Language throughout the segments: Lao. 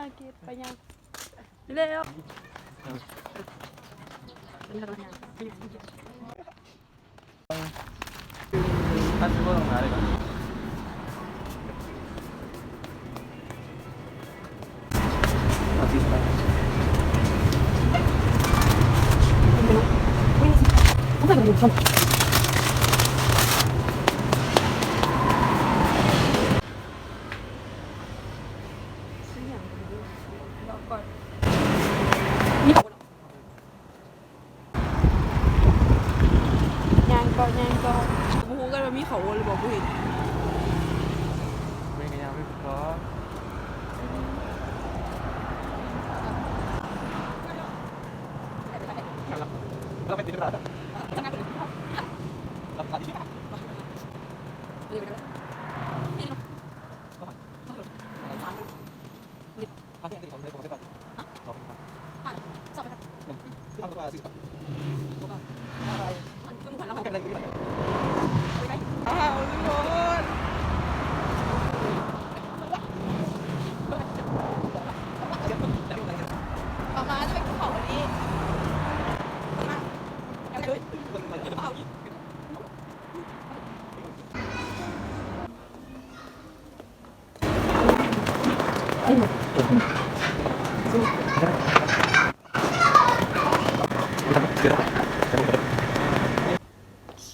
ອາກິດ ໄປຍ່າງແລ້ວ. ຍ່າງເກາະ ຍ່າງເກາະ ບໍ່ຮູ້ກັນວ່າມີເຂົາໂອນຫຼືບໍ່ ບໍ່ເຫັນ. ແມ່ນກໍຍາມໄປເກາະ.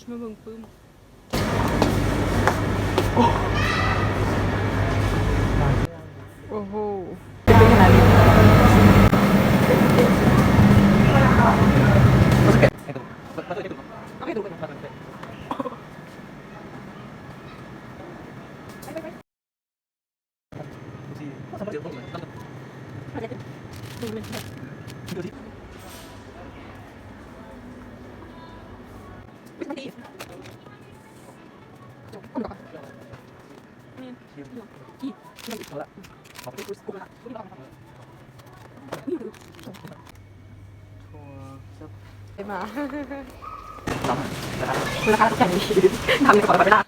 ມາເບິ່ງປຶ້ມ. ໂອ້ໂຫ ເປັນຂະໜາດນີ້. ໄດ້ມາ ລາຄາແພງດີ ທຳໃນກະເປົາຕະຫຼອດເວລາ.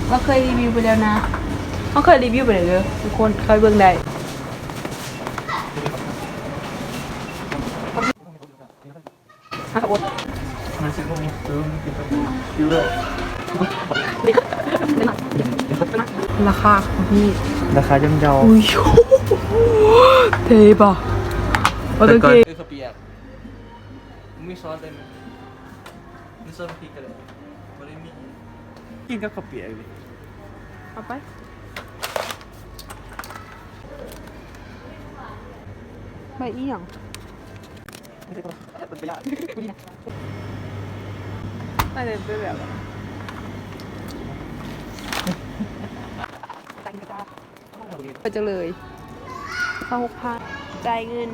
ເຮົາເຄີຍຣີວິວໄປແລ້ວນະ ເຮົາເຄີຍຣີວິວໄປແລ້ວເດີທຸກຄົນ ເຂົ້າໄປເບິ່ງໄດ້. ລາຄາຂອງພີ່ ລາຄາຍ່ອມເຍົາ. ເທ່ປະ ໂອເຄ. ເອີ ເຂົ້າປຽກ ມີຊອສໄດ້ໄໝ? ມີຊອສພິກກະໄດ້. ບໍ່ໄດ້ມີ. ກິນກັບເຂົ້າປຽກເລີຍ. ເອົາໄປ. ໃບອີ່ຫຍັງ? ໄປເລີຍ ໄປແລ້ວ. ໄປຈັກເລີຍ ຊາວຫົກພັນ ຈ່າຍເງິນ.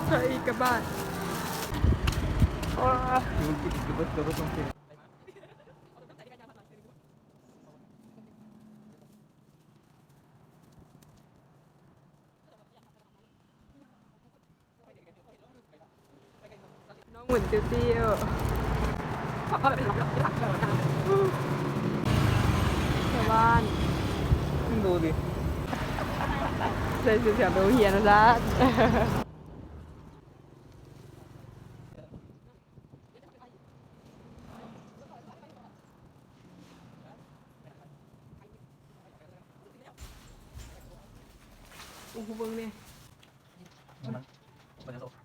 ໃສ່ອີກກະບາດ. ວ້າ. ນ້ອງໝູນຕິວໆ ຊາວບ້ານ ດູດິ ໃສ່ຊຸດແບບໂຮງຮຽນວ່າຊັ້ນ. ໂອ້ໂຫ ເບິ່ງແດ່ ມັນ